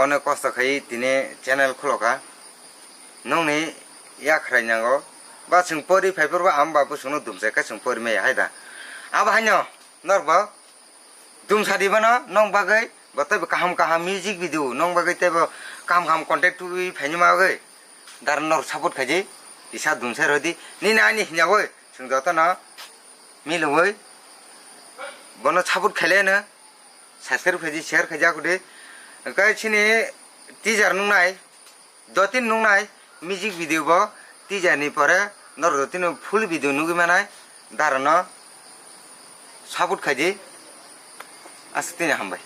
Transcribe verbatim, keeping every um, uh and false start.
Onek kosto khai tini channel khulokha. Nokni yakhrai nango. Ba chwng pori phaiphuru ang ba bwswkno dumsai khe chwng pori maya hai da. Abo haino norok bo dumsa di bono nong bagwi bo teibo kaham kaham music video nong bagwi teibo kaham kaham content tubui phaini ma bagwi. Dar norok support khaidi, kisa dumsai rodi. Nini ani hinyawi chwng jotono milwi bono support khaileno. Subscribe khaidi, share khaidi, akudi. Hwnkhe chini teaser nungnai, dotin nungnai music video bo teaser ni pore norok dotin full video nugwi manai, darono support khaidi. Aswk tini hambai.